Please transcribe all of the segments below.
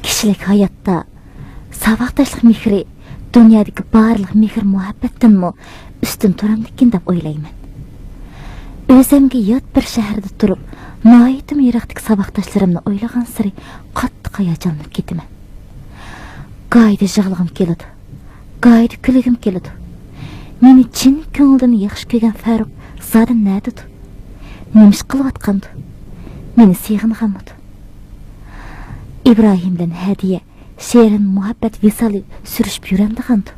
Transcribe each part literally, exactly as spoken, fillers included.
كىشىلىك ھاياتتا ساۋاقداشلىق مېھرى دۇنيادىكى بارلىق مېھىر-مۇھەببەتتىنمۇ ئۈستۈن تۇرامدىكىن دەپ ئويلايمەن. ئۆزۈمگە يات بىر شەھەردە تۇرۇپ، ناھايىتىمۇ يىراقتىكى ساۋاقداشلىرىمنى ئويلىغانسېرى قاتتىق ھاياجانلىنىپ كېتىمەن. گاھىدا يىغلىغۇم كېلىدۇ، گاھىدا كۈلگۈم كېلىدۇ. مېنى چىن كۆڭلىدىن ياخشى كۆرگەن فاروق زادى نەدىدۇ؟ نېمە ئىش قىلىۋاتقاندۇ؟ مېنى سېغىنغانمىدۇ؟ ئىبراھىم بىلەن ھەدىيە شېرىن مۇھەببەت ۋىسالى سۈرۈشۈپ يۈرەمدىغاندۇ؟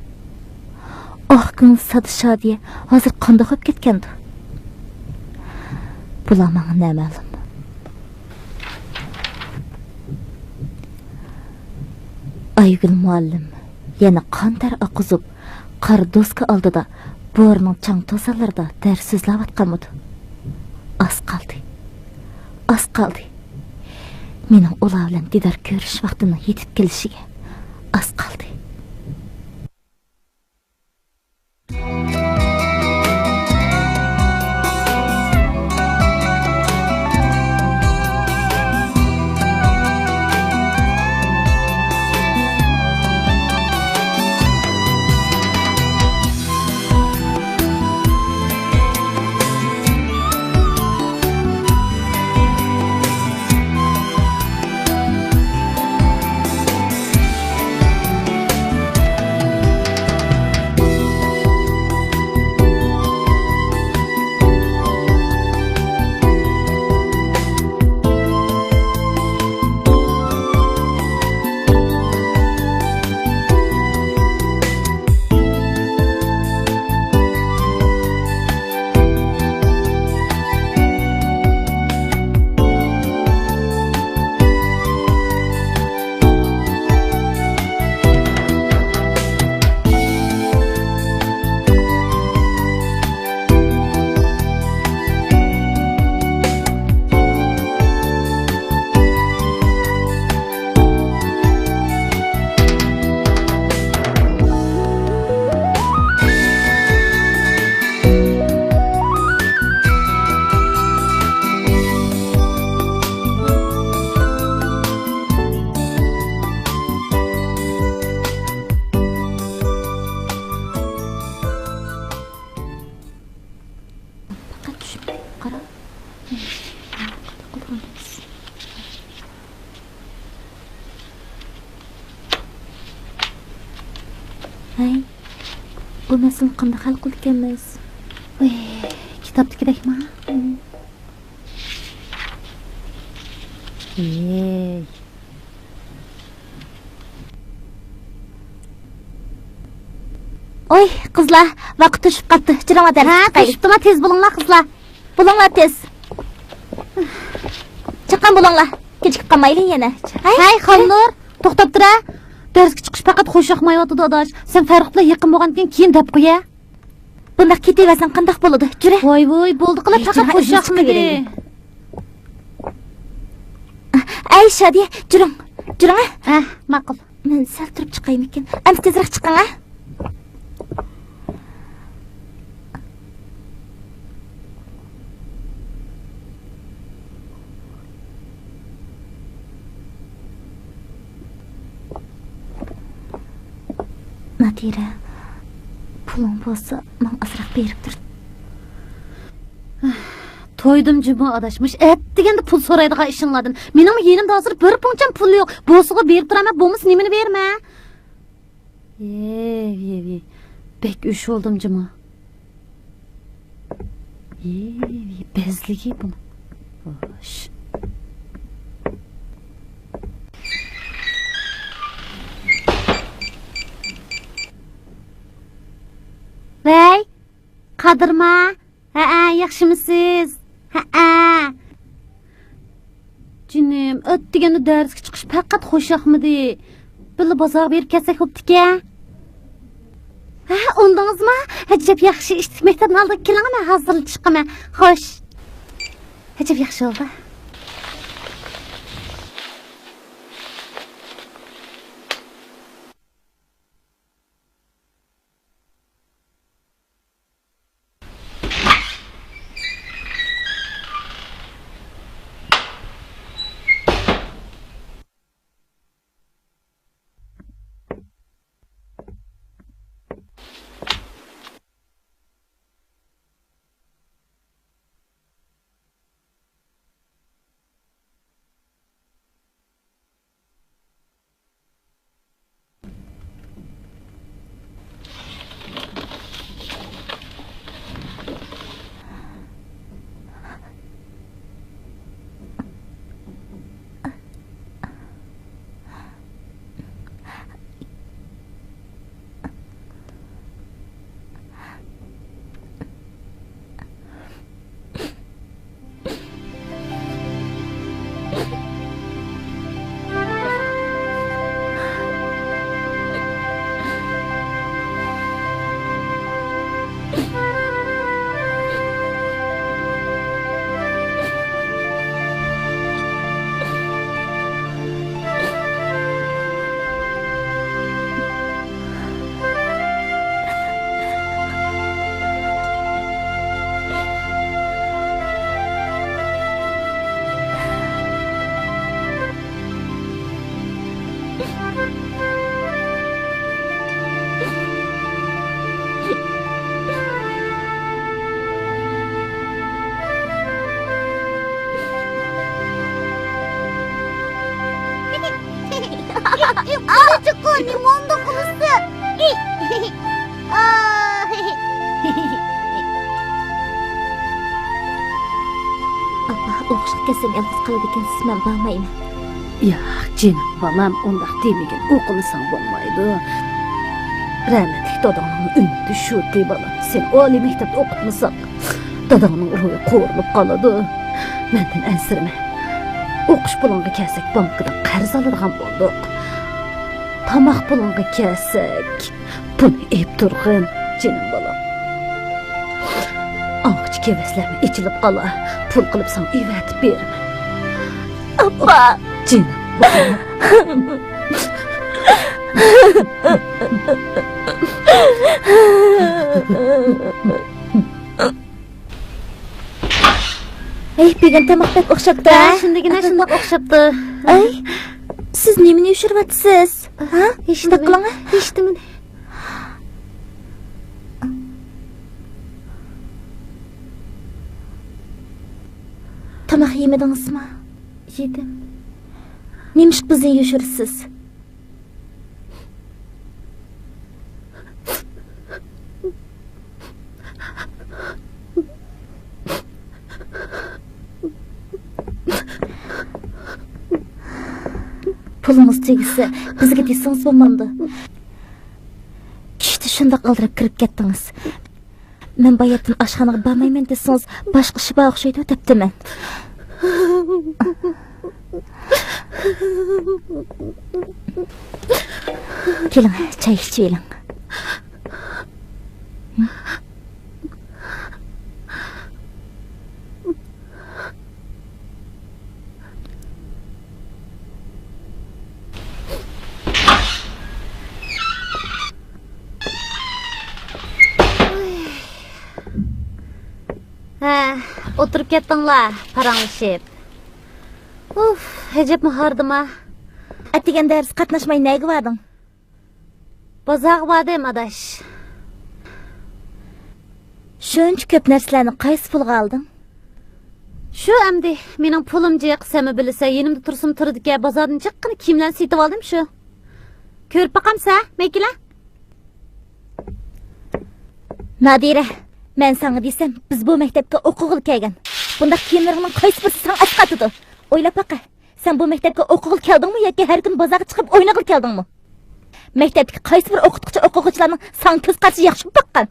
ئاق كۆڭۈل سادا شادىيە ھازىر قانداق بولۇپ كەتكەندۇ؟ بۇلار ماڭا نامەلۇم. ئايگۈل مۇئەللىم يەنە قان تەر ئاققۇزۇپ، قارا دوسكا ئالدىدا بورىنىڭ چاڭ-توزانلىرىدا دەرس سۆزلەۋاتقانمىدۇ؟ ئاز قالدى. ئاز قالدى. مېنىڭ ئۇلار بىلەن دىدار كۆرۈش ۋاقتىنىڭ يېتىپ كېلىشىگە ئاز قالدى. پەقەت چۈشۈپ قارا. ھەي، بۇ مەسىلىنى قانداق ھەل قىلىدىكەنمىز؟ ۋاي، كىتابتىكىدەكما؟ ھەي. ۋاي، قىزلار، ۋاقىت توشۇپ قاپتۇ. جۈرۈڭلار، دەرسكە ھە، چىقايلى. توشۇپتىما، تېز بولۇڭلار، قىزلار. بولۇڭلار تېز. چاققان بولۇڭلار. كېچىكىپ قالمايلى يەنە. ھەي، ھەي، خاننۇر، توختاپ تۇرە. دەرسكە چىقىش پەقەت خوش ياقمايۋاتىدۇ، ئاداش. سەن فەرۇق بىلەن يېقىن بولغاندىكىن كېيىن دەپ قويە. بۇنداق كېتىۋەرسەڭ قانداق بولىدۇ؟ جۈرە. ۋاي، ۋاي، بولدى قىلە، ھەي، پەقەت جۈرە، خوش ئۆزۈم ياقمىدى. چىقىۋېرەي. ئەي، شادىيە، جۈرۈڭ. جۈرۈڭ، ھە. ھە، ماقۇل. مەن سەل تۇرۇپ چىقايمىكىن؟ ئەمسە تېزرەك چىقىڭ، ھە؟ نادىرە، پۇلۇڭ بولسا، ماڭا ئازراق بېرىپ تۇر. تويدۇم جۇمۇ ئاداش، مۇشۇ ئەتىگەندە پۇل سورايدىغان ئىشىڭلاردىن. مېنىڭمۇ يېنىمدا ھازىر بىر پۇڭچەم پۇل يوق. بولسىغۇ بېرىپ تۇرامەن، بولمىسا نېمىنى بېرىمەن؟ ھېي، ھېي، ھېي. بەك ئۆچ بولدۇم جۇمۇ. ھېي، ھېي، بەزلىكى بۇنىڭ. خوش. ۋەي، قادىرما؟ ھەئە، ياخشىمۇسىز؟ ھەئە. جېنىم، ئەتىگەندە دەرسكە چىقىش پەقەت خۇش ياقمىدى. بىللە بازارغا بېرىپ كەلسەك بوپتىكەن. ھە، ئۇندىڭىزمۇ؟ ئەجەب ياخشى، ئىتتىك مەكتەپنىڭ ئالدىغا كېلىڭە، مەن ھازىرلا چىقىمەن. خوش. ئەجەب ياخشى بولدى. بالىچىققا نېمە بولدى قۇلىسى؟ ئاپا، ئوقۇشقا كەتسەم يالغۇز قالىدىكەنسىز، مەن بارمايمەن. ياق، جېنىم بالام، ئۇنداق دېمىگىن، ئوقۇمىساڭ بولمايدۇ. رەھمەتلىك داداڭنىڭ ئۈمىدى شۇتى، بالام. سېنى ئالىي مەكتەپتە ئوقۇتمىساق، داداڭنىڭ روھى قورۇلۇپ قالىدۇ. مەندىن ئەنسىرىمە. ئوقۇش پۇلۇڭغا كەلسەك، بانكىدىن قەرز ئالىدىغان بولدۇق. تاماق پۇلۇڭغا كەلسەك، بۇنى ئېلىپ تۇرغىن، جېنىم بالام. ئاڭغىچە كېۋەزلەرمۇ ئېچىلىپ قالا، پۇل قىلىپ ساڭا ئېۋەتىپ بېرىمەن. ئاپا! جېنىم بالام. ھەي، بۈگۈن تاماق بەك ئوخشاپتۇ، ھە؟ ھە، شۇندىكىنە شۇنداق ئوخشاپتۇ. ئەي، سىز نېمىنى يوشۇرۇۋاتىسىز؟ ھە؟ ھېچنېمە. شۇنداق قىلىڭ، ھە؟ ھېچنېمە. تاماق يېمىدىڭىزمۇ؟ يېدىم. نېمىشقا بىزنى يوشۇرىسىز؟ پۇلىڭىز تۈگىسە، بىزگە دېسىڭىز بولمامدۇ؟ چۈشتە شۇنداق ئالدىراپ كىرىپ كەتتىڭىز. مەن باياتتىن ئاشخانىغا بارمايمەن دېسىڭىز، باشقا ئىشى بار ئوخشايدۇ دەپتىمەن. كېلىڭ، چاي ئىچىۋېلىڭ. ھە، ئولتۇرۇپ كەتتىڭلار، پاراڭلىشىپ. ئۇف، ئەجەبمۇ ھاردىما. ئەتىگەن دەرسكە قاتناشماي نەگە باردىڭ؟ بازارغا باردىم، ئاداش. شۇنچە كۆپ نەرسىلەرنى قايسى پۇلغا ئالدىڭ؟ شۇ ئەمدى، مېنىڭ پۇلۇم جىق، سەنمۇ بىلىسەن، يېنىمدا تۇرسىمۇ تۇرىدىكەن، بازاردىن جىققىنا كىيىملەرنى سېتىۋالدىم شۇ. كۆرۈپ باقامسەن، مەيكىلە؟ نادىرە، مەن ساڭا دېسەم، بىز بۇ مەكتەپكە ئوقۇغىلى كەلگەن. بۇنداق كىيىملىرىڭنىڭ قايسى بىرسى ساڭا ئەسقاتىدۇ؟ ئويلاپ باقە. سەن بۇ مەكتەپكە ئوقۇغىلى كەلدىڭمۇ ياكى ھەر كۈنى بازارغا چىقىپ ئوينىغىلى كەلدىڭمۇ؟ مەكتەپتىكى قايسى بىر ئوقۇتقۇچى، ئوقۇغۇچىلارنىڭ ساڭا كۆز قارىشى ياخشىمۇ باققان؟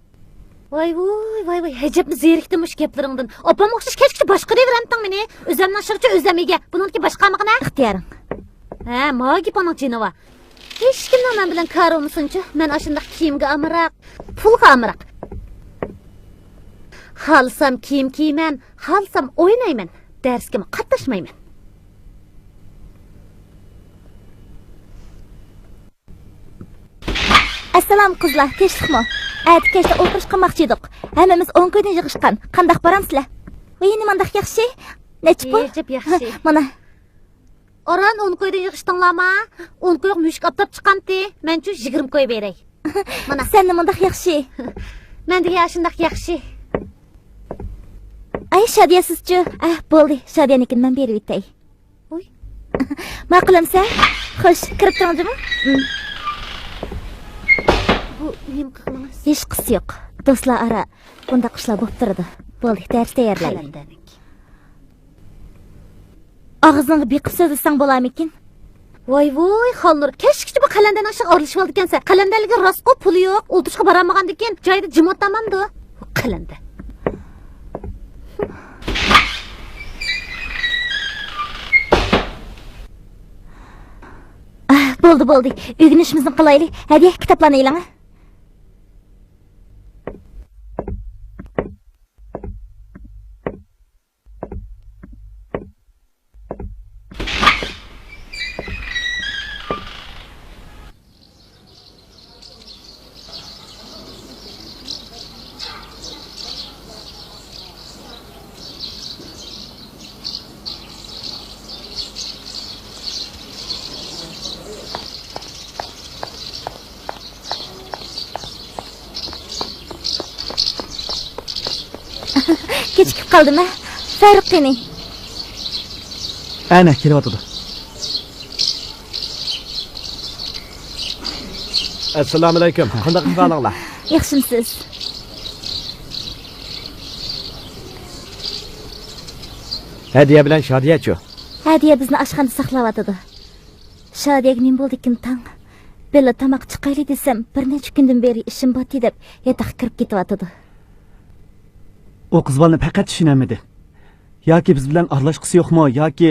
ۋاي ۋوي، ۋاي ۋاي، ئەجەبمۇ زېرىكتىم مۇشۇ گەپلىرىڭدىن. ئاپام ئوخشاش كەچكىچە باشقۇرۇۋېرەمتىڭ مېنى. ئۆزەمنىڭ ئىشىغىچە ئۆزەم ئىگە. بۇنىڭدىكى باشقا ئامىقى نە؟ ئىختىيارىڭ. ھە، ما گېپىڭنىڭ جېنى بار. ھېچكىمنىڭ مەن بىلەن كارى بولمىسۇنچۇ، مەن ئاشۇنداق كىيىمگە ئامراق، پۇلغا ئامراق. خالىسام كىيىم كىيىمەن، خالىسام ئوينايمەن، دەرسكىمۇ قاتناشمايمەن. ئەسسالام قىزلار، تىنچلىقمۇ؟ ئەتە كەچتە ئولتۇرۇشقا قىلماقچى ئىدۇق. ھەممىمىز ئون كويدىن يىغىشقان. قانداق بارامسىلەر؟ ۋىي، نېمانداق ياخشى؟ نەچچە پۇ؟ ئەجەب ياخشى. مانا. ئاران ئون كويدىن يىغىشتىڭلارما؟ ئون كويغا مۈشۈك ئاپتاپ چىقامتى. مەنچۇ يىگىرمە كوي بېرەي. مانا. سەن نېمانداق ياخشى؟ مەن دېگەن ئاشۇنداق ياخشى. ئاي، شادىيە سىزچۇ؟ ئەھ، بولدى، شادىيەنىڭكىنى مەن بېرىۋېتەي. ۋوي. ماقۇلامسەن؟ خوش، كىرىپ تۇرۇڭ جۇمۇ. ئىم. بۇ نېمە قىلغىنىڭىز؟ ھېچقىسى يوق. دوستلار ئارا بۇنداق ئىشلار بولۇپ تۇرىدۇ. بولدى، دەرس تەييارلايلى. قەلەندەرنىڭكى. ئاغزىڭغا بېقىپ سۆزلىسەڭ بولارمىكىن؟ ۋاي ۋوي، خاننۇر، كەچكىچە بۇ قەلەندەرنىڭ ئىشىغا ئارىلىشىۋالىدىكەنسەن. قەلەندەرلىكى راستقۇ، پۇلى يوق، ئولتۇرۇشقا بارالمىغاندىكىن جايىدا جىم ئولتۇرمامدۇ؟ قەلەندەر. ئاھ، بولدى، بولدى. ئۆگىنىشىمىزنى قىلايلى. ھەدىيە، كىتابلارنى ئېلىڭ. كېچىكىپ قالدىم ھە؟ فاروق قېنى؟ ئەنە، كېلىۋاتىدۇ. ئەسسالامۇئەلەيكۇم. قانداق ئەھۋالىڭلار؟ ياخشىمسىز؟ ھەدىيە بىلەن شادىيەچۇ؟ ھەدىيە بىزنى ئاشخانىدا ساقلاۋاتىدۇ. شادىيەگە نېمە بولدىكىن تاڭ؟ بىللە تاماق چىقايلى دېسەم، بىر نەچچە كۈندىن بېرى ئىشىم بار دەپ، ياتاققا كىرىپ كېتىۋاتىدۇ. ئۇ قىز بالىنى پەقەت چۈشىنەلمىدى. ياكى بىز بىلەن ئارىلاشقۇسى يوقمۇ، ياكى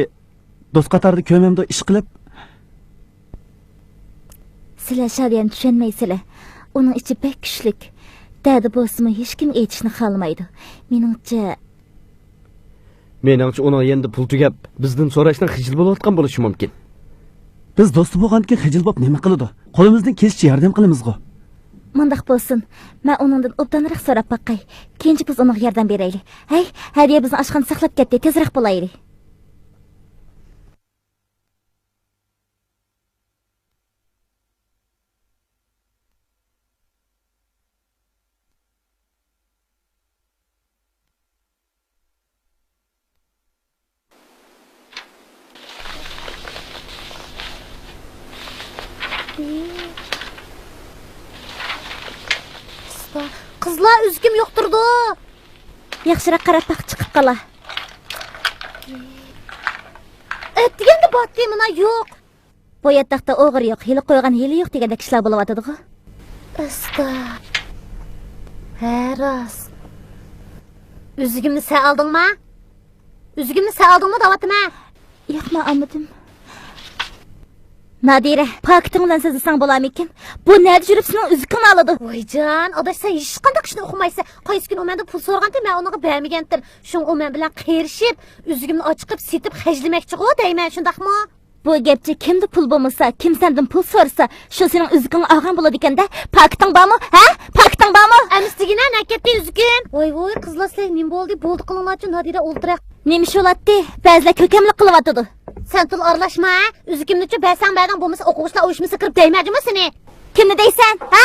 دوست قاتاردا كۆرمەمدۇ ئىشقىلىپ؟ سىلەر شادىيەنى چۈشەنمەيسىلەر. ئۇنىڭ ئىچى بەك كۈچلۈك. دەردى بولسىمۇ، ھېچكىمگە ئېيتىشنى خالىمايدۇ. مېنىڭچە، مېنىڭچە، ئۇنىڭ يېنىدا پۇل تۈگەپ، بىزدىن سوراشنىڭ خىجىل بولۇۋاتقان بولۇشى مۇمكىن. بىز دوستى بولغاندىكىن خىجىل بولۇپ نېمە قىلىدۇ؟ قولىمىزدىن كېلىشىچە ياردەم قىلىمىزغۇ. مۇنداق بولسۇن، مەن ئۇنىڭدىن ئوبدانراق سوراپ باقاي. كېيىنچە بىز ئۇنىڭغا ياردەم بېرەيلى. ھەي، ھەدىيە بىزنى ئاشخانىدا ساقلاپ كەتتى، تېزرەك بولايلى. قىزلار، ئۈزۈكۈم يوق تۇرىدۇ. ياخشىراق قاراپ باق، چىقىپ قالا. ئەتىگەندە باتتى، مانا يوق. بۇ ياتاقتا ئوغرى يوق، ھىيلە قويغان ھىيلە يوق دېگەندەك ئىشلار بولۇۋاتىدىغۇ. ئاستا. ھە، راست. ئۈزۈكۈمنى سەن ئالدىڭما؟ ئۈزۈكۈمنى سەن ئالدىڭمۇ دەۋاتىمەن. ياق، مەن ئالمىدىم. نادىرە، پاكىتىڭ بىلەن سۆزلىسەڭ بولارمىكىن؟ بۇ نەدە يۈرۈپ سېنىڭ ئۈزۈكۈڭنى ئالىدۇ؟ ۋايجان، ئاداش، سەن ھېچقانداق ئىشنى ئۇقمايسەن. قايسى كۈنى ئۇ مەندىن پۇل سورىغانتى، مەن ئۇنىڭغا بەرمىگەنتىم. شۇڭا ئۇ مەن بىلەن قېرىشىپ، ئۈزۈكۈمنى ئاچىقىپ سېتىپ خەجلىمەكچىغۇ دەيمەن، شۇنداقمۇ؟ بۇ گەپچە، كىمدە پۇل بولمىسا، كىم سەندىن پۇل سورىسا، شۇ سېنىڭ ئۈزۈكۈڭنى ئالغان بولىدىكەن-دە. پاكىتىڭ بارمۇ؟ ھە؟ پاكىتىڭ بارمۇ؟ ئەمىسە دېگىنە، نەگە كەتتى ئۈزۈكۈم؟ ۋاي ۋوي، قىزلار، سىلەر نېمە بولدى؟ بولدى، قىلىڭلارچۇ، نادىرە ئولتۇراق. نېمە ئىش بولاتتى؟ بەزىلەر كۆكەملىك قىلىۋاتىدۇ. سەن تولا ئارىلاشما، ھە؟ ئۈزۈكۈمنىچۇ بەرسەڭ بەردىڭ، بولمىسا ئوقۇغۇچىلار ئۇيۇشمىسىغا كىرىپ دەيمەن جۇمۇ سېنى. كىمنى دەيسەن، ھە؟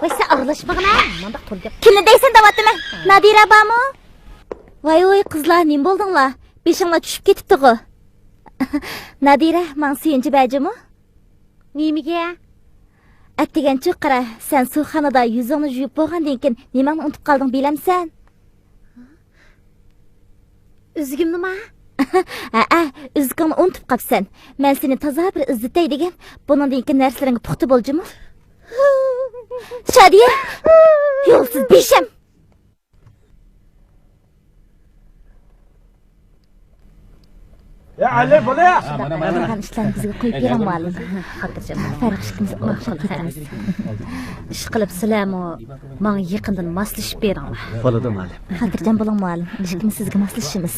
ۋاي، سەن ئارىلاشمىغىنە، مانداق تولا گەپ. كىمنى دەيسەن دەۋاتىمەن. نادىرە بارمۇ؟ ۋاي ۋوي، قىزلار، نېمە بولدۇڭلار؟ بېشىڭلار چۈشۈپ كېتىپتىغۇ. نادىرە، ماڭا سۆيۈنچە بەر جۇمۇ. نېمىگە؟ ئەتىگەنچۇ قارا، سەن سۇخانىدا يۈزۈڭنى يۇيۇپ بولغاندىن كېيىن نېمەڭنى ئۇنتۇپ قالدىڭ بىلەمسەن؟ ئۈزۈكۈمنىما؟ ھەئە، ئۈزۈكۈڭنى ئۇنتۇپ قاپسەن. مەن سېنى تازا بىر ئىزدىتەي دېگەن. بۇنىڭدىن كېيىن نەرسىلىرىڭگە پۇختا بول جۇمۇ. شادىيە! يولسىز بېشىم! يا علي، بولى! شۇنداق قىلغان ئىشلارنى بىزگە قويۇپ بېرىڭ، مۇئەللىم. خاتىرجەم بولۇڭ. پەرق ئىككىمىز ماقۇل كېتىمىز. ئىشقىلىپ، سىلەرمۇ ماڭا يېقىندىن ماسلىشىپ بېرىڭلار. بولىدۇ، مۇئەللىم. خاتىرجەم بولۇڭ، مۇئەللىم. ئىككىمىز سىزگە ماسلىشىمىز.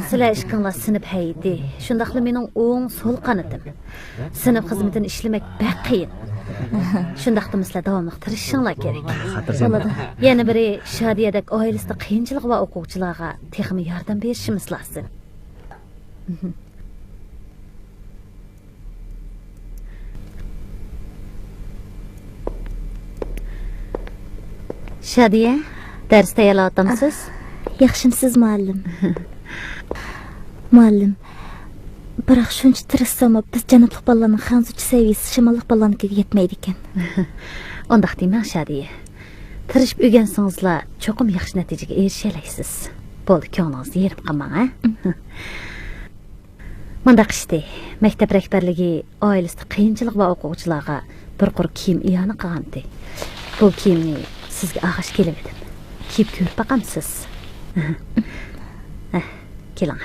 سىلەر ئىككىڭلار سىنىپ ھەيئىتى، شۇنداقلا مېنىڭ ئوڭ سول قانىتىم. سىنىپ خىزمىتىنى ئىشلىمەك بەك قىيىن. شۇنداقتىمۇ سىلەر داۋاملىق تىرىشىشىڭلار كېرەك. خاتىرجەم بولۇڭ. يەنە بىرى، شادىيەدەك ئائىلىسىدە قىيىنچىلىقى بار ئوقۇغۇچىلارغا تېخىمۇ ياردەم بېرىشىمىز لازىم. شادىيە، دەرس تەييارلاۋاتامسىز؟ ياخشىمسىز، مۇئەللىم؟ مۇئەللىم، بىراق شۇنچە تىرىشساممۇ بىز جەنۇبلۇق بالىلارنىڭ خەنزۇچە سەۋىيىسى شىماللىق بالىلارنىڭكىگە يەتمەيدىكەن. ئۇنداق دېمەڭ، شادىيە. تىرىشىپ ئۆگەنسىڭىزلا، چوقۇم ياخشى نەتىجىگە ئېرىشەلەيسىز. بولدى، كۆڭلىڭىزنى يېرىم قىلماڭ، ھە؟ مۇنداق ئىشتى، مەكتەپ رەھبەرلىكى ئائىلىسىدە قىيىنچىلىقى بار ئوقۇغۇچىلارغا بىر قۇر كىيىم ئىئانە قىلغانىدى. بۇ كىيىمنى سىزگە ئالغاچ كېلىۋىدىم. كىيىپ كۆرۈپ باقامسىز؟ ھە، كېلىڭ.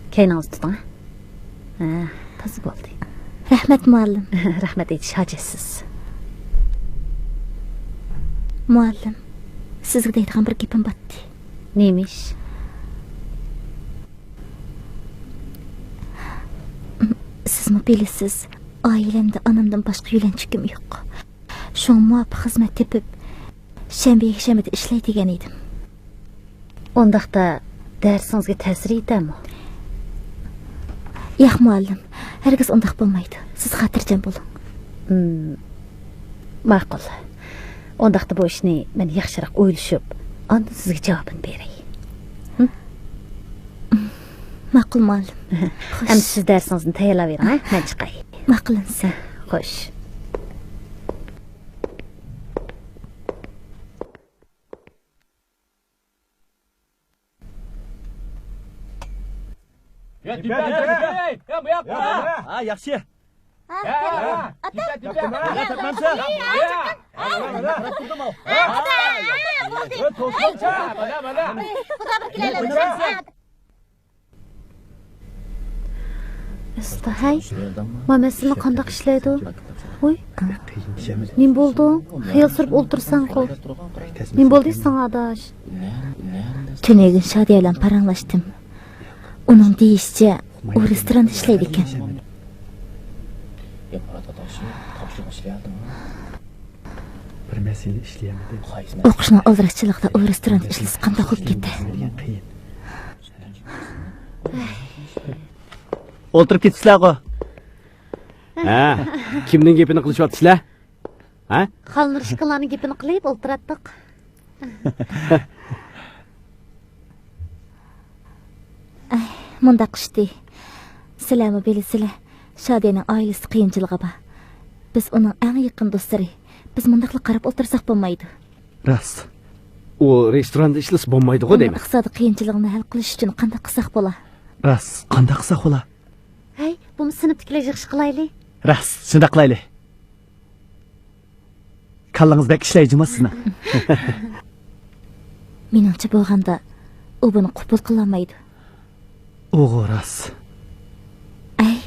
كەينىڭىزنى تۇتۇڭ. ھە، تازا بولدى. رەھمەت، مۇئەللىم. رەھمەت ئېيتىش ھاجەتسىز. مۇئەللىم، سىزگە دەيدىغان بىر گېپىم باتتى. نېمىش؟ سىزمۇ بىلىسىز، ئائىلەمدە ئانامدىن باشقا يۆلەنچۈكۈم يوق. شۇڭا مۇۋاپىق خىزمەت تېپىپ، شەنبە، يەكشەنبىدە ئىشلەي دېگەن ئىدىم. ئۇنداقتا دەرسىڭىزگە تەسىر يېتەرمۇ؟ ياق، مۇئەللىم، ھەرگىز ئۇنداق بولمايدۇ. سىز خاتىرجەم بولۇڭ. مم، ماقۇل. ئۇنداقتا بۇ ئىشنى مەن ياخشىراق ئويلىشىپ، ئاندىن سىزگە جاۋابىنى بېرەي. ھىم؟ ماقۇل، مۇئەللىم. خوش. ئەمدى سىز دەرسىڭىزنى تەييارلاۋېرىڭ، ھە؟ مەن چىقاي. ماقۇل، ئىنىسى. ھە، خوش. يا، تېپە، تېپە. يا، بۇ ياققا. ھە، ياخشى. ھە، ھە، ھە. ئاتا. تېپە، تېپە. يا، تېپەمسە. يا، يا. قاراپ تۇردۇم، ئاۋۇ. ھە، ئاتا. بولدى. يا، توسۇنچە. مانا، مانا. خۇدا بىر كېلەيلى. ئوينىمامسەن؟ ئۇستا، ھەي، ما مەسىلە قانداق ئىشلەيدۇ؟ ۋوي، نېمە بولدۇ؟ خىيال سۈرۈپ ئولتۇرساڭغۇ. نېمە بولدى ساڭا، ئاداش؟ تۈنۈگۈن شادىيە بىلەن پاراڭلاشتىم. ئۇنىڭ دېيىشىچە، ئۇ رېستوراندا ئىشلەيدىكەن. بىر مەسىلە ئىشلىيەلمىدى. ئوقۇشنىڭ ئالدىراشچىلىقىدا ئۇ رېستوراندا ئىشلىسە قانداق بولۇپ كېتە؟ قىيىن. ئولتۇرۇپ كېتىپسىلەرغۇ؟ ھە، كىمنىڭ گېپىنى قىلىشىۋاتىسىلەر؟ ھە؟ خالنۇر ئىككىڭلارنىڭ گېپىنى قىلىپ ئولتۇراتتۇق. ئەي، مۇنداق ئىشتى. سىلەرمۇ بىلىسىلەر، شادىيەنىڭ ئائىلىسىدە قىيىنچىلىقى بار. بىز ئۇنىڭ ئەڭ يېقىن دوستلىرى. بىز مۇنداقلا قاراپ ئولتۇرساق بولمايدۇ. راست. ئۇ رېستوراندا ئىشلىسا بولمايدىغۇ دەيمەن. ئۇنىڭ ئىقتىسادىي قىيىنچىلىقىنى ھەل قىلىش ئۈچۈن قانداق قىلساق بولا؟ راست، قانداق قىلساق بولا؟ ھەي، بۇمۇ سىنىپتىكىلەر يىغىش قىلايلى. راست، شۇنداق قىلايلى. كاللىڭىز بەك ئىشلەي جۇمۇ سىزنىڭ. مېنىڭچە بولغاندا، ئۇ بۇنى قوبۇل قىلالمايدۇ. ئۇغۇ راست. ئەي،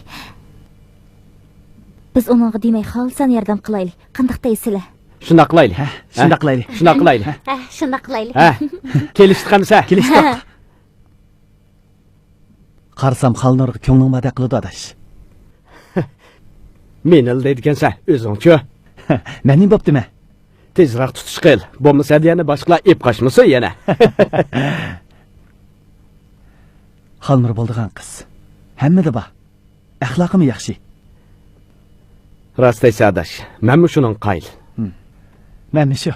بىز ئۇنىڭغا دېمەي خالىسانە ياردەم قىلايلى. قانداق دەيسىلەر؟ شۇنداق قىلايلى. ھە، شۇنداق قىلايلى. شۇنداق قىلايلى. ھە، شۇنداق قىلايلى. ھە، كېلىشتۇق ئەمىسە. كېلىشتۇق. قارىسام، خالنۇرغا كۆڭلۈڭ باردەك قىلىدۇ، ئاداش. مېنىلا دەيدىكەنسەن، ئۆزۈڭچۇ؟ مەن نېمە بوپتىمەن؟ تېزراق تۇتۇش قىل، بولمىسا ھەدىيەنى باشقىلار ئېلىپ قاچمىسۇن يەنە. خالنۇر بولىدىغان قىز. ھەممىدە بار. ئەخلاقىمۇ ياخشى. راست دەيسەن، ئاداش. مەنمۇ شۇنىڭغا قايىل. ھىم. مەنمۇ شۇ.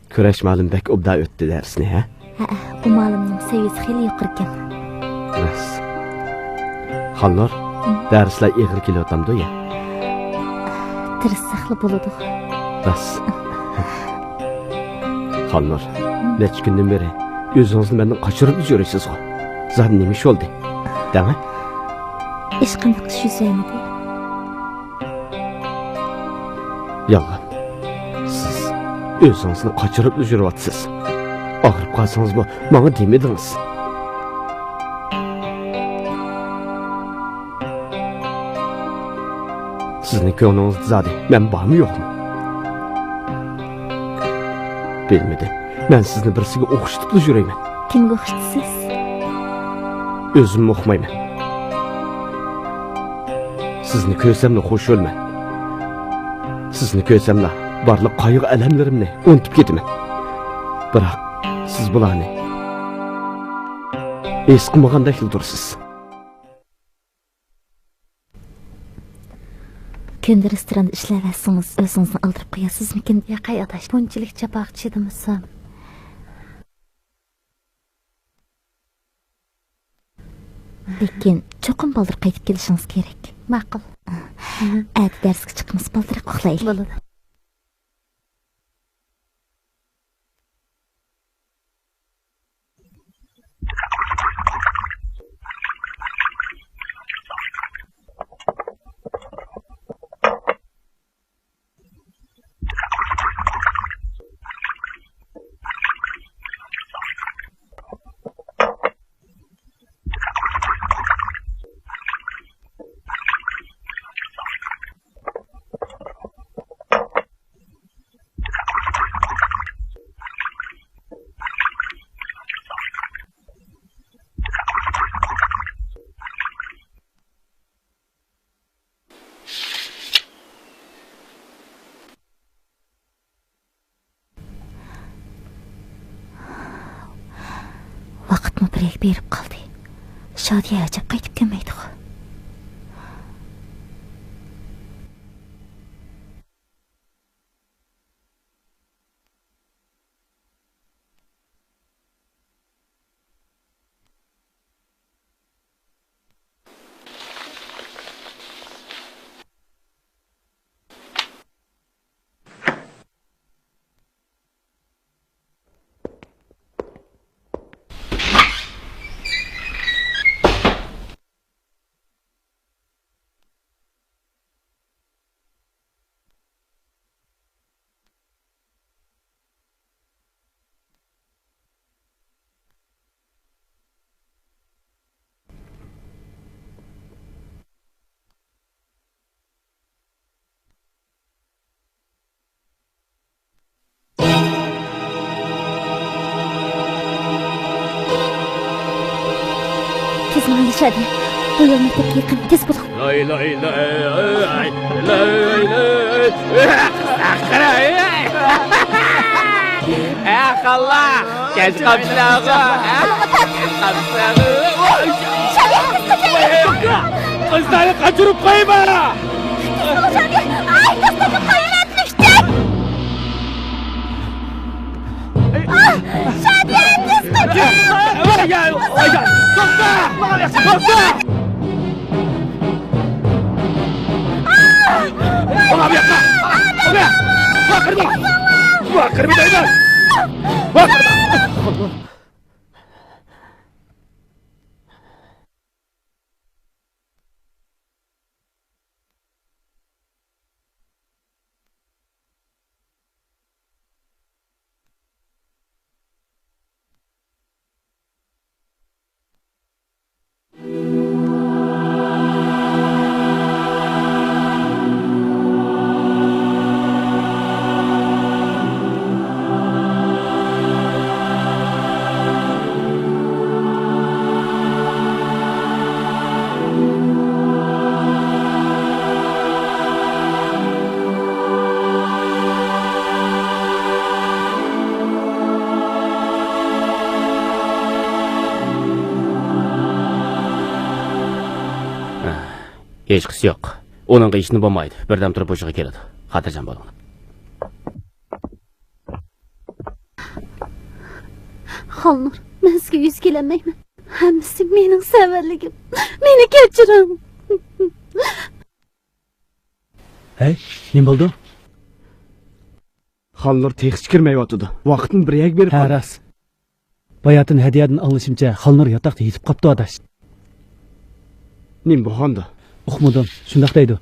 كۈرەش مۇئەللىم بەك ئوبدان ئۆتتى دەرسنى، ھە؟ ھەئە، ئۇ مۇئەللىمنىڭ سەۋىيەسى خېلى يۇقىرىكەن. راست. خالنۇر، ھىم. دەرسلەر ئېغىر كېلىۋاتامدۇ يا؟ تىرىشساقلا بولىدۇ. راست. خالنۇر، ھىم. نەچچە كۈندىن بېرى ئۆزىڭىزنى مەندىن قاچۇرۇپ يۈرىسىزغۇ؟ زادى نېمە ئىش بولدى؟ دەڭە. ھېچقانداق ئىش يۈز بەرمىدى. يالغان. ئۆزىڭىزنى قاچۇرۇپلا يۈرۈۋاتىسىز. ئاغرىپ قالسىڭىزمۇ ماڭا دېمىدىڭىز. سىزنىڭ كۆڭلىڭىزدە زادى مەن بارمۇ يوقمۇ؟ بىلمىدىم. مەن سىزنى بىرسىگە ئوخشىتىپلا يۈرەيمەن. كىمگە ئوخشىتىسىز؟ ئۆزۈممۇ ئۇقمايمەن. سىزنى كۆرسەملا خۇش بولىمەن. سىزنى كۆرسەملا بارلىق قايغۇ-ئەلەملىرىمنى ئۇنتۇپ كېتىمەن. بىراق سىز بۇلارنى ھېس قىلمىغاندەكلا تۇرىسىز. كۈندە رېستوراندا ئىشلەۋەرسىڭىز، ئۆزىڭىزنى ئالدىراپ قوياسىزمىكىن؟ ياقەي ئاداش، بۇنچىلىك جاپاغا چىدىمىسام. لېكىن چوقۇم بالدۇر قايتىپ كېلىشىڭىز كېرەك. ماقۇل. ئەتە دەرسكە چىقىمىز، بالدۇرراق ئۇخلايلى. بولىدۇ. ۋاقىتمۇ بىرەيگە بېرىپ قالدى. شادىيە ئەجەب قايتىپ كەلمەيدىغۇ؟ تېز ماڭايلى شادىيە. بۇ يول مەكتەپكە يېقىن. تېز بولۇڭ. لاي، لاي، لاي، لاي، لاي. ئەقەللا، كەچ قاپسىلەرغۇ، ھە؟ كەچ قاپسىلەرغۇ. شادىيە، تېز كېتەيلى. قىزلارنى قاچۇرۇپ قويما! تېز بول، شادىيە. ئاي، تېز تېپىپ قويۇۋەتمىشتىك. شادىيە، تېز قېچىڭ! توختا! توختا! ماڭا بۇ ياققا! ماڭا بۇ ياققا! ۋاقىرما! ۋاقىرما دەيمەن! ۋاقىرما! ھېچقىسى يوق. ئۇنىڭغا ھېچنېمە بولمايدۇ. بىردەم تۇرۇپ ھوشىغا كېلىدۇ. خاتىرجەم بولۇڭ. خالنۇر، مەن سىزگە يۈز كېلەلمەيمەن. ھەممىسى مېنىڭ سەۋەنلىكىم. مېنى كەچۈرۈڭ. ھەي، نېمە بولدى؟ خالنۇر تېخىچە كىرمەيۋاتىدۇ. ۋاقىتنى بىر يەرگە بېرىپ ھە، قالدى. راست. باياتىن ھەدىيەدىن ئاڭلىشىمچە، خالنۇر ياتاقتا يېتىپ قاپتۇ، ئاداش. نېمە بولغاندۇ؟ ئۇقمىدىم، شۇنداق دەيدۇ.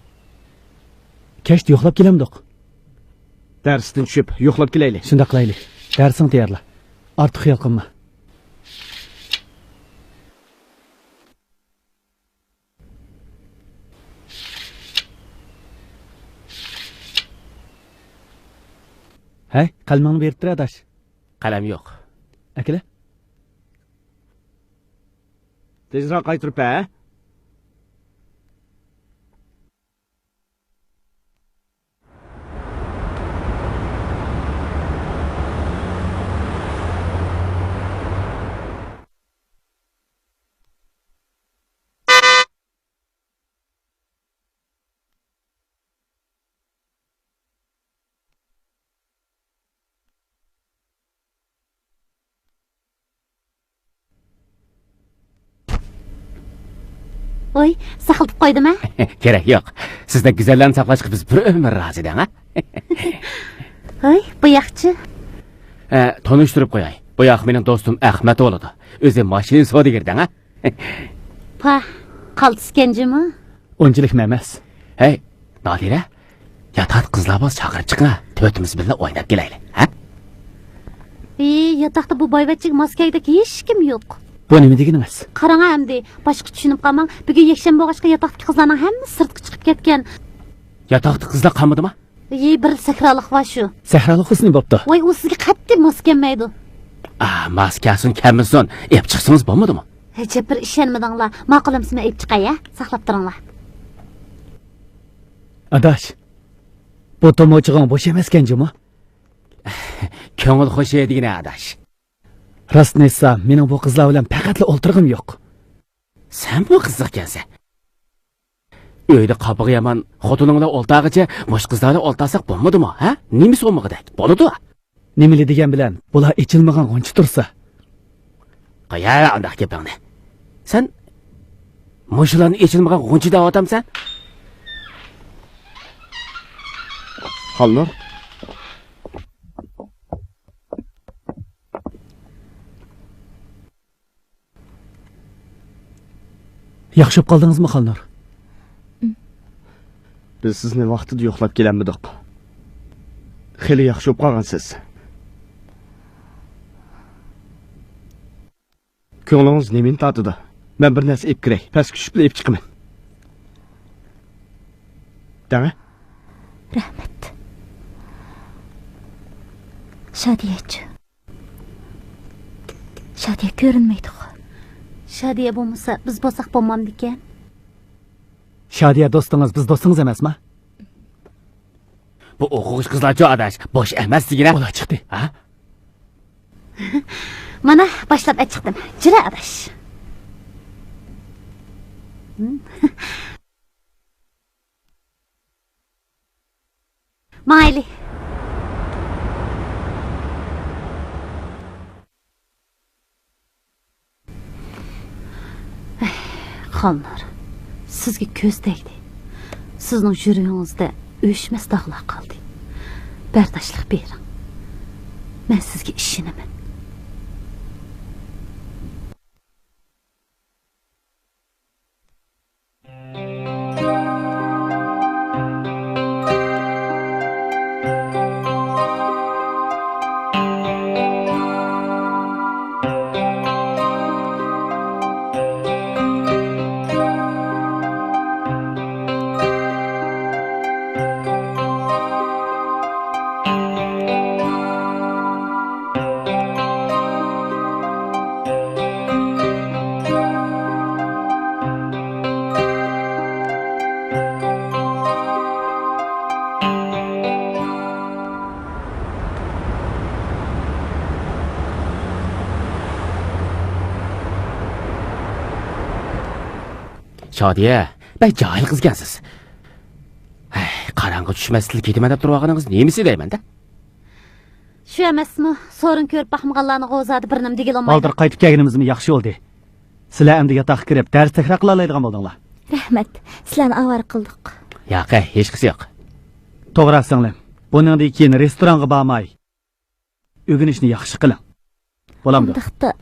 كەچتە يوقلاپ كېلەمدۇق؟ دەرستىن چۈشۈپ، يوقلاپ كېلەيلى. شۇنداق قىلايلى. دەرسىڭ تەييارلا. ئارتۇق خىيال قىلما. ھەي، قەلىمىڭنى بېرىپ تۇر، ئاداش. قەلەم يوق. ئەكېلە. تېزرەك قايتۇرۇپ بەر. ۋوي، ساقلىتىپ قويدۇم ھە؟ كېرەك يوق. سىزدەك گۈزەللەرنى ساقلاشقا بىز بىر ئۆمۈر رازى دەڭ ھە. ۋوي، بۇ ياقچى. ھە، تونۇشتۇرۇپ قوياي. بۇ ياق مېنىڭ دوستۇم ئەخمەت بولىدۇ. ئۆزى ماشىنا سودىگىرى دەڭ ھە. پاھ، قالتىسكەن جۇمۇ. ئۇنچىلىكمۇ ئەمەس. ھەي، نادىرە، ياتاقتا قىزلار بولسا چاقىرىپ چىقىڭا، تۆتىمىز بىللە ئويناپ كېلەيلى، ھە؟ ئى، ياتاقتا بۇ بايۋەچچىگە ماس كەلگۈدەك ھېچكىم يوق. بۇ نېمە دېگىنىڭىز؟ قاراڭا ئەمدى، باشقىچە چۈشىنىپ قالماڭ، بۈگۈن يەكشەنبە بولغاچقا ياتاقتىكى قىزلارنىڭ ھەممىسى سىرتقا چىقىپ كەتكەن. ياتاقتا قىزلار قالمىدىما؟ ئى، بىر سەھرالىق بار شۇ. سەھرالىق بولسا نېمە بوپتۇ؟ ۋاي، ئۇ سىزگە قەتئىي ماس كەلمەيدۇ. ئا، ماس كەلسۇن كەلمىسۇن، ئېلىپ چىقسىڭىز بولمىدىمۇ؟ ئەجەب بىر ئىشەنمىدىڭلار. ماقۇل ئەمسە مەن ئېلىپ چىقاي ھە، ساقلاپ تۇرۇڭلار. ئاداش، بۇ تومۇچىغىڭ بوش ئەمەسكەن جۇمۇ؟ كۆڭۈل خۇشى دېگىنە ئاداش. راستىنى ئېيتسام، مېنىڭ بۇ قىزلار بىلەن پەقەتلا ئولتۇرغۇم يوق. سەنمۇ قىزىقكەنسەن. ئۆيدە قاپىقى يامان خوتۇنۇڭ بىلەن ئولتۇرغىچە مۇشۇ قىزلار بىلەن ئولتۇرساق بولمىدىمۇ، ھە؟ نېمىسى بولمىغۇدەك؟ بولىدۇ. نېمىلا دېگەن بىلەن بۇلار ئېچىلمىغان غۇنچە تۇرسا؟ قويە ئانداق گېپىڭنى. سەن مۇشۇلارنى ئېچىلمىغان غۇنچە دەۋاتامسەن؟ خالنۇر. ياخشى بولۇپ قالدىڭىزمۇ، خالنۇر؟ بىز سىزنى ۋاقتىدا يوقلاپ كېلەلمىدۇق. خېلى ياخشى بولۇپ قالغانسىز. كۆڭلىڭىز نېمىنى تارتىدۇ؟ مەن بىر نەرسە ئېلىپ كىرەي. پەسكە چۈشۈپلا ئېلىپ چىقىمەن. دەڭە. رەھمەت. شادىيەچۇ؟ شادىيە كۆرۈنمەيدىغۇ. شادىيە بولمىسا، بىز بولساق بولمامدىكەن؟ شادىيە دوستىڭىز، بىز دوستىڭىز ئەمەسما؟ بۇ ئوقۇغۇچى قىزلارچۇ ئاداش، بوش ئەمەس دېگىنە. ئۇلار چىقتى. ھە؟ مانا، باشلاپ ئەچىقتىم. جۈرە ئاداش. ماڭايلى. خالنۇر، سىزگە كۆز تەگدى. سىزنىڭ يۈرىكىڭىزدە ئۆچمەس داغلار قالدى. بەرداشلىق بېرىڭ. مەن سىزگە ئىشىنىمەن. شادىيە، بەك جاھىل قىزكەنسىز. ھەي، قاراڭغۇ چۈشمەستىن كېتىمەن دەپ تۇرۇۋالغىنىڭىز نېمىسى دەيمەن-دە؟ شۇ ئەمەسمۇ، سورۇن كۆرۈپ باقمىغانلارنىڭ غوزادا بىر نېمە دېگىلى بولمايدۇ. بالدۇر قايتىپ كەلگىنىمىزمۇ ياخشى بولدى. سىلەر ئەمدى ياتاققا كىرىپ، دەرس تەكرار قىلالايدىغان بولدۇڭلار. رەھمەت، سىلەرنى ئاۋارە قىلدۇق. ياق، ھېچقىسى يوق. توغرا، سىڭلىم. بۇنىڭدىن كېيىن رېستورانغا بارماي، ئۆگىنىشنى ياخشى قىلىڭ. بولامدۇ؟ ئۇنداقتا.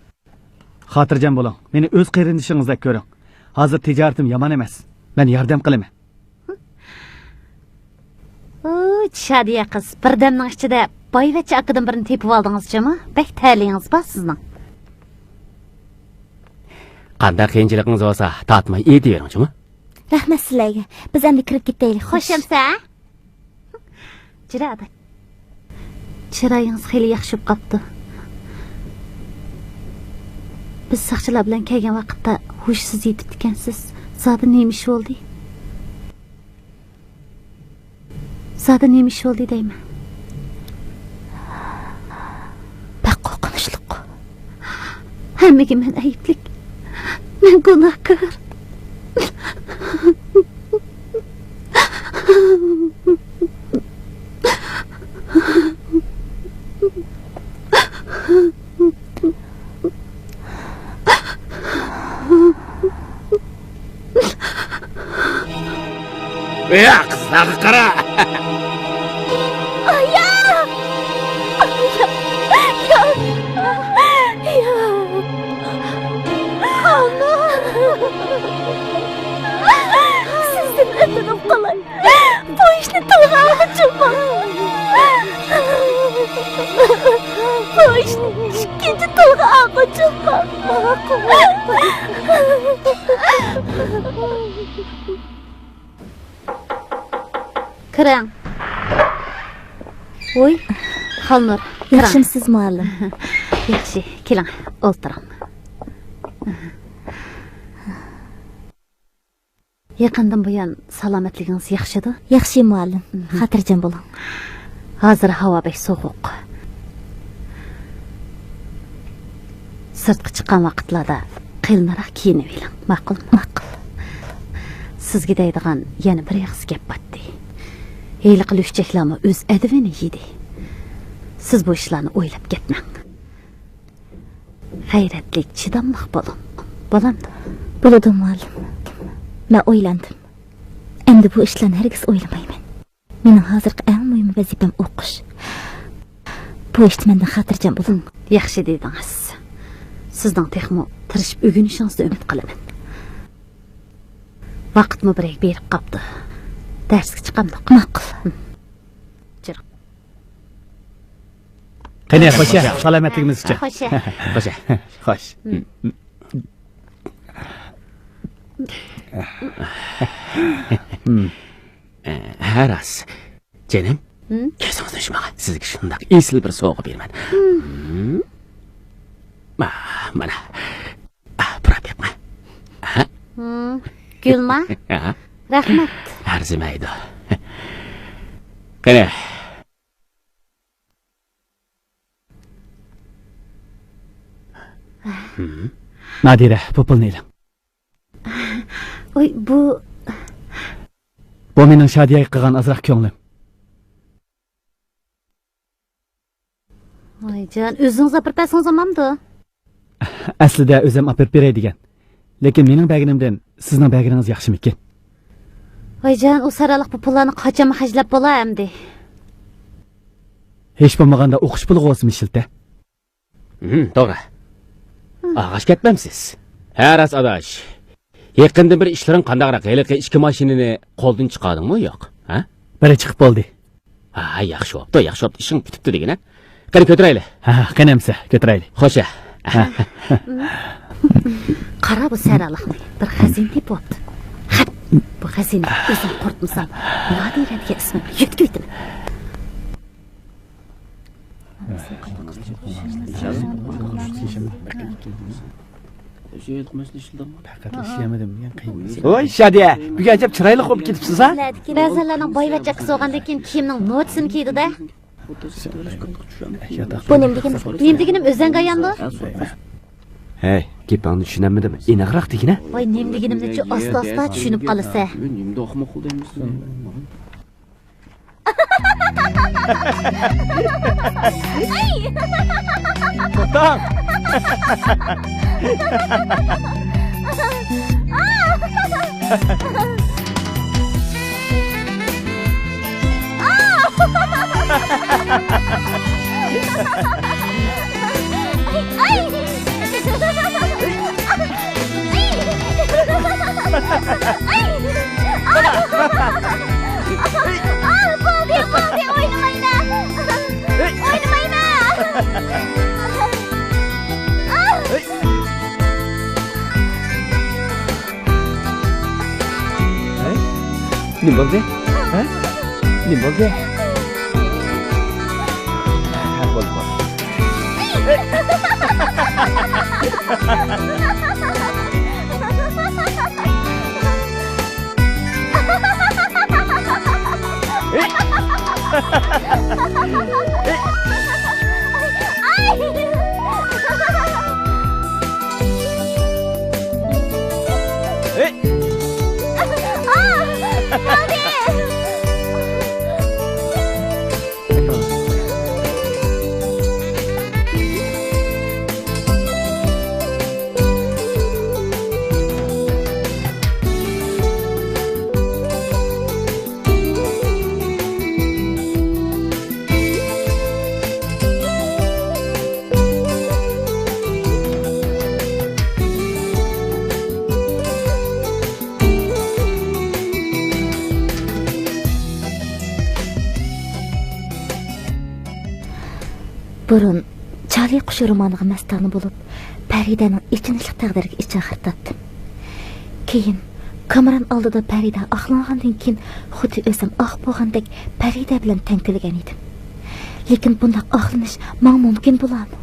خاتىرجەم بولۇڭ. مېنى ئۆز قېرىندىشىڭىزدەك كۆرۈڭ. ھازىر تىجارىتىم يامان ئەمەس. مەن ياردەم قىلىمەن. شادىيە قىز، بىردەمنىڭ ئىچىدە بايۋەچچە ئاكىدىن بىرنى تېپىۋالدىڭىز جۇمۇ؟ بەك تەلىيىڭىز بار سىزنىڭ. قانداق قىيىنچىلىقىڭىز بولسا، تارتماي ئېيتىۋېرىڭ جۇمۇ. رەھمەت سىلەرگە. بىز ئەمدى كىرىپ كېتەيلى. خوش ئەمسە. جۈرە ئادا. چىرايىڭىز خېلى ياخشى بولۇپ قاپتۇ. بىز ساقچىلار بىلەن كەلگەن ۋاقىتتا ھوشسىز يېتىپتىكەنسىز. زادى نېمە ئىش بولدى؟ زادى نېمە ئىش بولدى دەيمەن. بەك قورقۇنچلۇق. ھەممىگە مەن ئەيىبلىك. مەن گۇناھكار. يا قىزلارغا قارا. ئايا! ئايا! يا! يا! خانىم! سىزدىن ئۆتۈنۈپ قالاي. بۇ ئىشنى تىلغا ئالغۇچىم بار. بۇ ئىشنى ئىككىنچى تىلغا ئالغۇچىم بار. كىرىڭ. ۋوي، خالنۇر، كىرىڭ. ياخشىمسىز، مۇئەللىم؟ ياخشى، كېلىڭ، ئولتۇرۇڭ. يېقىندىن بۇيان سالامەتلىكىڭىز ياخشىدۇ؟ ياخشى، مۇئەللىم. مم. خاتىرجەم بولۇڭ. ھازىر ھاۋا بەك سوغۇق. سىرتقا چىققان ۋاقىتلاردا قېلىنراق كىيىنىۋېلىڭ، ماقۇلمۇ؟ ماقۇل. سىزگە دەيدىغان يەنە بىر ئېغىز گەپ بارتتى. ھېلىقى لۈكچەكلەرمۇ ئۆز ئەدىپىنى يېدى. سىز بۇ ئىشلارنى ئويلاپ كەتمەڭ. غەيرەتلىك، چىداملىق بولۇڭ. بولامدۇ؟ بولىدۇ، مۇئەللىم. مەن ئويلاندىم. ئەمدى بۇ ئىشلارنى ھەرگىز ئويلىمايمەن. مېنىڭ ھازىرقى ئەڭ مۇھىم ۋەزىپەم ئوقۇش. بۇ ئىشتا مەندىن خاتىرجەم بولۇڭ. ياخشى دېدىڭىز. سىزنىڭ تېخىمۇ تىرىشىپ ئۆگىنىشىڭىزدە ئۈمىد قىلىمەن. ۋاقىتمۇ بىرەر بېرىپ قاپتۇ. دەرسكە چىقامدۇق؟ ماقۇل. جۈرۈڭ. قېنى، خوشە، سالامەتلىكىمىزگىچە. خوشە. خوشە. خوش. ھە، راست. جېنىم، ھىم؟ كەلسىڭىز ماڭا. سىزگە شۇنداق ئېسىل بىر سوۋغا بېرىمەن. ھىم. ھىم. ما، مانا. ئا، پۇراپ بېقىڭ. ھە؟ ھىم. گۈلما؟ ھە؟ رەھمەت. ئەرزىمەيدۇ. قېنى. ھىم. نادىرە، بۇ پۇلنى ئېلىڭ. ۋاي، بۇ. بۇ مېنىڭ شادىيەگە قىلغان ئازراق كۆڭلۈم. ۋايجان، ئۆزىڭىز ئاپىرىپ بەرسىڭىز بولمامدۇ؟ ئەسلىدە ئۆزۈم ئاپىرىپ بېرەي دېگەن. لېكىن مېنىڭ بەرگىنىمدىن سىزنىڭ بەرگىنىڭىز ياخشىمىكىن؟ ۋايجان، ئۇ سارالىق بۇ پۇللارنى قاچانمۇ خەجلەپ بولا ئەمدى؟ ھېچ بولمىغاندا ئوقۇش پۇلىغا بولسىمۇ ئىشلىتە. ھىم، توغرا. ئاغاش كەتمەمسىز؟ ھە، راست ئاداش. يېقىندىن بېرى ئىشلىرىڭ قانداقراق؟ ھېلىقى ئىككى ماشىنىنى قولدىن چىقاردىڭمۇ يوق؟ ھە؟ بىرى چىقىپ بولدى. ھا، ياخشى بوپتۇ، ياخشى بوپتۇ. ئىشىڭ پۈتۈپتۇ دېگىنە. قېنى، كۆتۈرەيلى. ھە، قېنى ئەمسە، كۆتۈرەيلى. خوش. ھە. قارا بۇ سەرالىقنى. بىر خەزىنە تېپىۋاپتۇ. خەپ، بۇ خەزىنىنى ئۆزۈڭ قۇرۇتمىساڭ، نادىرە دېگەن ئىسمىم يۆتكىۋېتىمەن. ۋاي شادىيە، بۈگۈن ئەجەب چىرايلىق بولۇپ كېتىپسىز ھە؟ بەزىلەرنىڭ بايۋەچچە ئاكىسى بولغاندىن كېيىن كىيىمنىڭ مودىسىنى كىيىدۇ-دە. بۇ نېمە دېگىنىڭ؟ نېمە دېگىنىم، ئۆزۈڭگە ئاياندۇ. ھەي، گېپىڭنى چۈشىنەلمىدىم، ئېنىقراق دېگىنە. ۋاي، نېمە دېگىنىمنىچۇ ئاستا-ئاستا چۈشىنىپ قالىسەن. توختاڭ! نېمە بولدى؟ ھە؟ نېمە بولدى؟ ھە، بولدى، بولدى. بۇرۇن چارلى قۇشى رومانىغا مەستانە بولۇپ، پەرىدەنىڭ ئېچىنىشلىق تەقدىرىگە ئىچ ئاغرىتاتتىم. كېيىن كامېران ئالدىدا پەرىدە ئاقلانغاندىن كېيىن، خۇددى ئۆزۈم ئاق بولغاندەك پەرىدە بىلەن تەڭ كۈلگەن ئىدىم. لېكىن بۇنداق ئاقلىنىش ماڭا مۇمكىن بولامۇ؟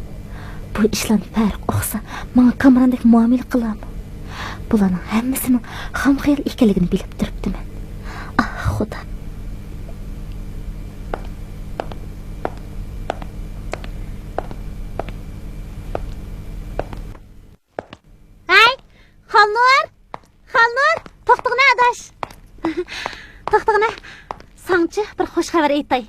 بۇ ئىشلارنى پەرۇق ئۇقسا، ماڭا كامېراندەك مۇئامىلە قىلامۇ؟ بۇلارنىڭ ھەممىسىنىڭ خام خىيال ئىكەنلىكىنى بىلىپ تۇرۇپتىمەن. ئاھ، خۇدا! ھەي، خالنۇر! خالنۇر! توختىغىنە، ئاداش! توختىغىنە، ساڭىچۇ بىر خوش خەۋەر ئېيتاي.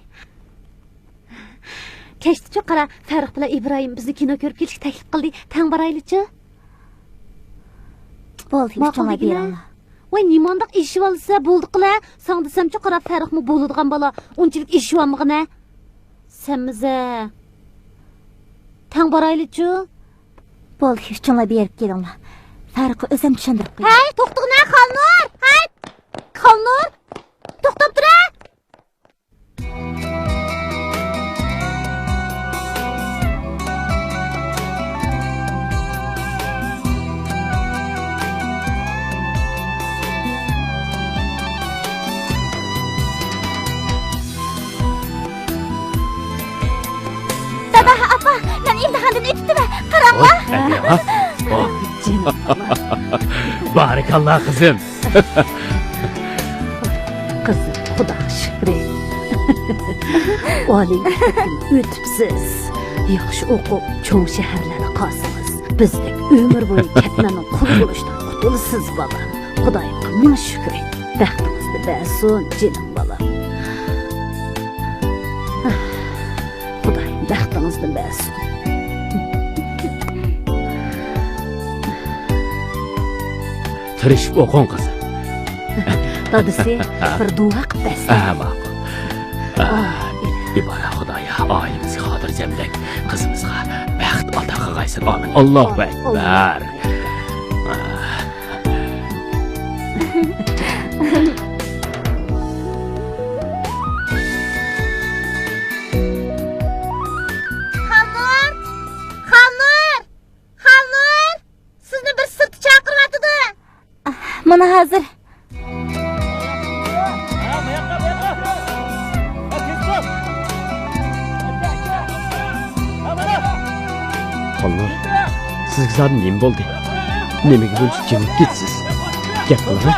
كەچتىچۇ قارا، فەرۇق بىلەن ئىبراھىم بىزنى كىنو كۆرۈپ كېلىشكە تەكلىپ قىلدى، تەڭ بارايلىچۇ؟ بولدى، ماقۇل ئۇچۇڭلار دېگىنە. بېرىڭلار. ۋاي، نېمانداق ئېشىۋالسا بولدىقىلە، ساڭا دېسەمچۇ قارا، فەرۇقمۇ بولىدىغان بالا، ئۇنچىلىك ئېشىۋالمىغىنە. سەنمىزە. تەڭ بارايلىچۇ؟ بولدى، ئۈچۈڭلار بېرىپ كېلىڭلار. فەرۇققا ئۆزۈم چۈشەندۈرۈپ قوياي. ھەي، توختىغىنە، خالنۇر! ھەي! خالنۇر! توختاپ تۇرە! دادا، ئاپا، مەن ئىمتىھاندىن ئۆتۈپتىمەن، قاراڭلار. ۋاھ، ئەدىيا. ۋاھ. جېنىم بالام. بارىكاللا، قىزىم. قىزىم، خۇداغا شۈكرى. ئالىي مەكتەپتىن ئۆتۈپسىز. ياخشى ئوقۇپ، چوڭ شەھەرلەردە قالسىڭىز، بىزدەك ئۆمۈر بويى كەتمەننىڭ قۇلى بولۇشتىن قۇتۇلىسىز، بالام. خۇدايىمغا مىڭ شۈكرى. بەختىڭىزنى بەرسۇن، جېنىم بالام. خۇدايىم بەختىڭىزنى بەرسۇن. تىرىشىپ ئوقۇڭ، قىزىم. دادىسى، بىر دۇئا قىلىپ بەرسە. ھە، ماقۇل. ئا، ئىبارە خۇدايا، ئائىلىمىزگە خاتىرجەملىك، قىزىمىزغا بەخت ئاتا قىلغايسەن. ئامىن. ئاللاھۇ ئەكبەر. خالنۇر! خالنۇر! خالنۇر! سىزنى بىر سىرتتا چاقىرىۋاتىدۇ. مانا ھازىر. خالنۇر، سىزگە زادى نېمە بولدى؟ نېمىگە بۇنچە جىمىپ كېتىسىز؟ گەپ قىلىڭە.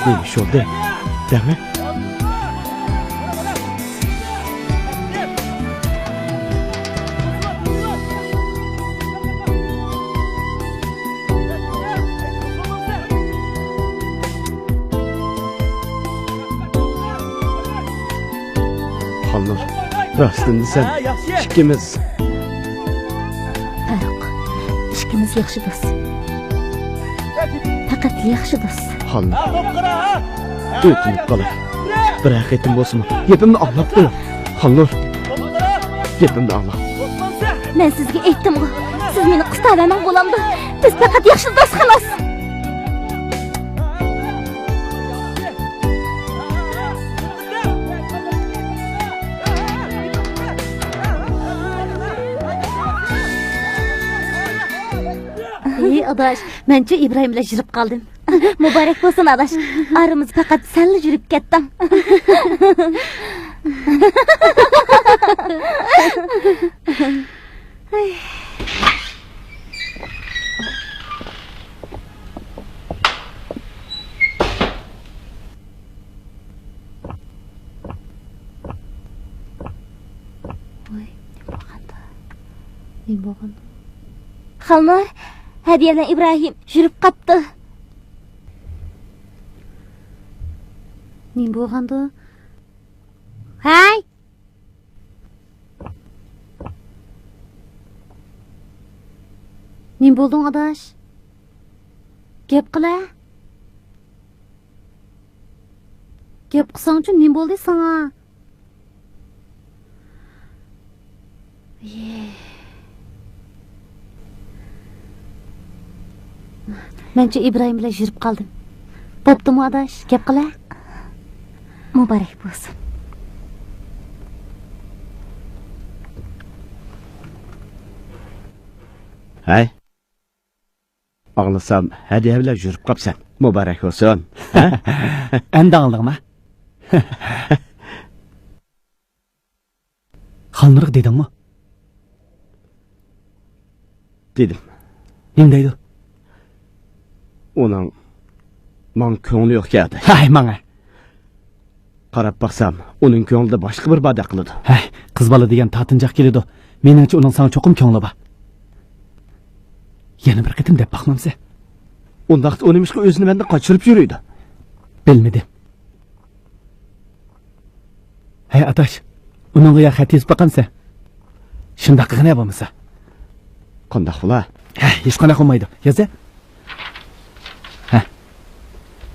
نېمە ئىش بولدى؟ دەڭە. خالنۇر، راستىنى دېسەم، ئىككىمىز. پەرق، ئىككىمىز ياخشى دوست. پەقەت ياخشى دوست. خالنۇر، ئۆتۈنۈپ قالاي. بىرەر قېتىم بولسىمۇ گېپىمنى ئاڭلاپ قويۇڭ. خالنۇر، گېپىمنى ئاڭلاڭ. مەن سىزگە ئېيتتىمغۇ، سىز مېنى قىستاۋەرمەڭ بولامدۇ؟ بىز پەقەت ياخشى دوست، خالاس. ئاداش، مەنچۇ ئىبراھىم بىلەن يۈرۈپ قالدىم. مۇبارەك بولسۇن ئاداش، ئارىمىزدا پەقەت سەنلا يۈرۈپ كەتتىڭ. ۋاي، نېمە بولغاندۇ؟ نېمە بولغاندۇ؟ خالنۇر، ھەدىيە بىلەن ئىبراھىم يۈرۈپ قاپتۇ. نېمە بولغاندۇ؟ ھەي! نېمە بولدۇڭ ئاداش؟ گەپ قىلە. گەپ قىلساڭچۇ، نېمە بولدى ساڭا؟ ئىي. مەنچۇ ئىبراھىم بىلەن يۈرۈپ قالدىم. بوپتۇمۇ ئاداش، گەپ قىلە. مۇبارەك بولسۇن. ھەي. ئاڭلىسام، ھەدىيە بىلەن يۈرۈپ قاپسەن. مۇبارەك بولسۇن. ھە؟ ئەمدى ئاڭلىدىڭما؟ خالنۇرغا دېدىڭمۇ؟ دېدىم. نېمە دەيدۇ؟ ئۇنىڭ ماڭا كۆڭلى يوق ئىكەن. ھەي، ماڭە. قاراپ باقسام، ئۇنىڭ كۆڭلىدە باشقا بىر باردەك قىلىدۇ. ھەي، قىز بالا دېگەن تارتىنچاق كېلىدۇ. مېنىڭچە، ئۇنىڭ ساڭا چوقۇم كۆڭلى بار. يەنە بىر قېتىم دەپ باقمامسەن؟ ئۇنداقتا ئۇ نېمىشقا ئۆزىنى مەندىن قاچۇرۇپ يۈرىدۇ؟ بىلمىدىم. ھەي ئاداش، ئۇنىڭغا يا خەت يېزىپ باقامسەن؟ شۇنداق قىلغىنە بولمىسا. قانداق بولا؟ ھە، ھېچقانداق بولمايدۇ. يازە. ھە.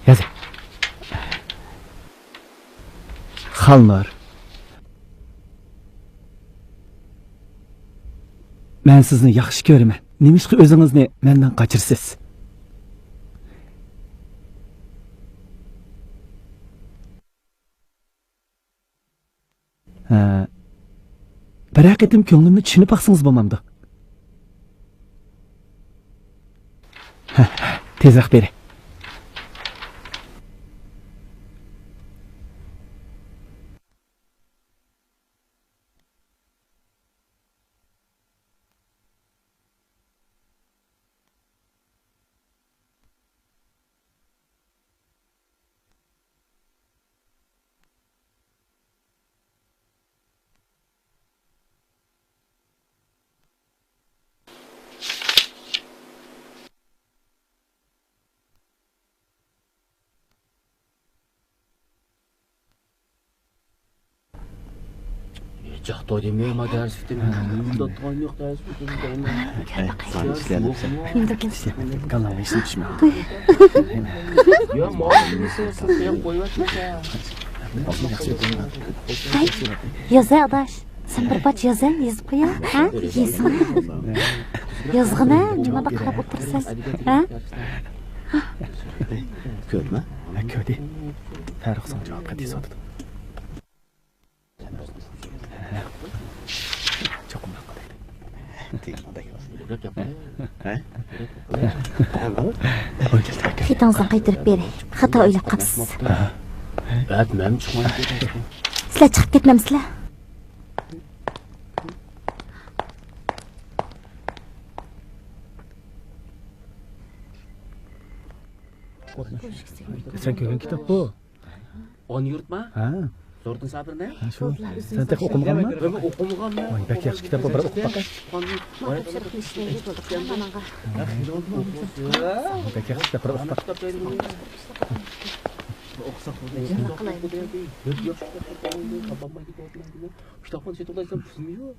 يازە. خالنۇر. مەن سىزنى ياخشى كۆرىمەن. نېمىشقا ئۆزىڭىزنى مەندىن قاچۇرىسىز؟ ھە. بىرەر قېتىم كۆڭلۈمنى چۈشىنىپ باقسىڭىز بولمامدۇ؟ ھە، تېزرەك بېرە. ھەي، يازە ئاداش. سەن بىر پارچە يازە، يېزىپ قويا. ھە؟ يېزىڭ. يازغىنە، نېمانداق قاراپ ئولتۇرىسەن؟ ھە؟ كۆردۈڭمۇ؟ ھە، كۆردى. فەرۇق ساڭا جاۋاب قايتىپ يېزىۋاتىدۇ. چوقۇم. خېتىڭىزنى قايتۇرۇپ بېرەي. خاتا ئويلاپ قاپسىز. سىلەر چىقىپ كەتمەمسىلەر؟ سەن كۆرگەن كىتاب بۇ. ئون يۇرتما؟ ھە. زوردۇن سابىرنى؟ ھە، شۇ. سەن تېخى ئوقۇمىغانما؟ مەن ئوقۇمىغان. ۋاي، بەك ياخشى كىتاب بۇ، بىر ئوقۇپ باقاي. بەك ياخشى كىتاب، بىر ئوقۇپ باقاي. كىتابخانا سېتىۋالايسەن، پۇلۇم يوق.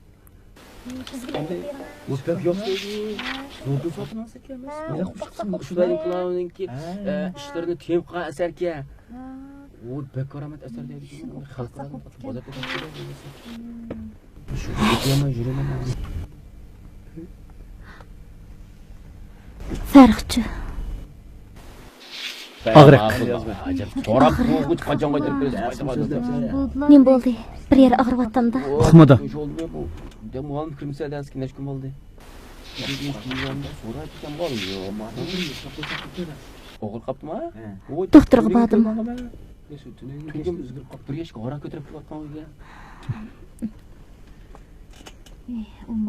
ئىشلىرىنى تېمىغا ئەسەرگە. ئۇ بەك كارامەت ئەسەر دەيدىكەن. خەلقئارا بازار. فەرقچۇ؟ ئاغرىق. سوراپ بولغۇچە قاچان قايتۇرۇپ بېرىسىز؟ نېمە بولدى؟ بىر يەر ئاغرىۋاتامدا؟ ئۇقمىدىم. مۇئەللىم كىرمىسە دەرسكە نەچچە كۈن بولدى؟ ئوغرى قاپتىما؟ دوختۇرغا باردىم. تۈنۈگۈن بىر ياشقا ھاراق كۆتۈرۈپ كېلىۋاتقان ئۆيگە.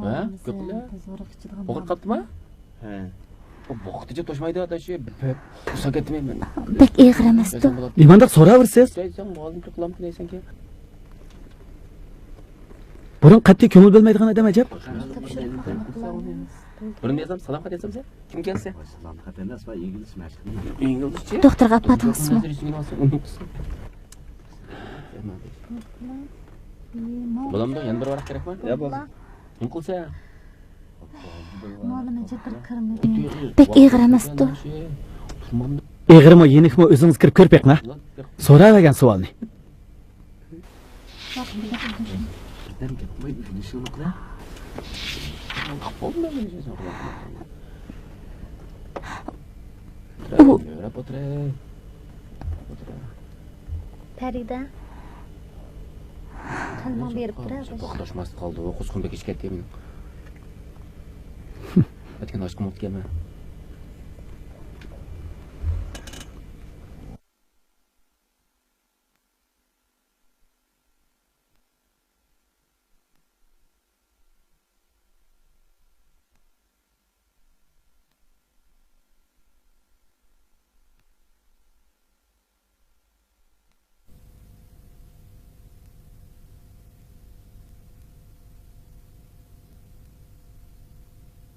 ھە؟ ئوغرى قاپتىما؟ ھە. بۇ ۋاقتىچە توشمايدۇ، ئاداش. بىر ساكەت دېمەيمەن. بەك ئېغىر ئەمەستۇ. نېمانداق سوراۋېرىسىز؟ بۇرۇن قەتئىي كۆڭۈل بۆلمەيدىغان ئادەم ئەجەب. بۇرۇن يازام، سالام خەت يازام سەن. كىم كەلسە؟ سالام خەت ئەمەس، بۇ ئىنگلىزچە مەشىق. ئىنگلىزچە؟ دوختۇرغا ئاپاتىڭىزمۇ؟ بولامدۇ؟ يەنە بىر ۋاراق كېرەكمۇ؟ يا، بولدى. نېمە قىلسا؟ بەك ئېغىر ئەمەستۇ. ئېغىرمۇ، يېنىكمۇ، ئۆزىڭىز كىرىپ كۆرۈپ بېقىڭ، ھە؟ سوراۋەرگەن سوئالنى. ئۇ پەرىدە، قەلبىڭ بېرىپ تۇرە. توختاشماس قالدى، قۇسقۇم بېكىش كەتتى. ئەتكەن ئاشقا مۇت كەلمە.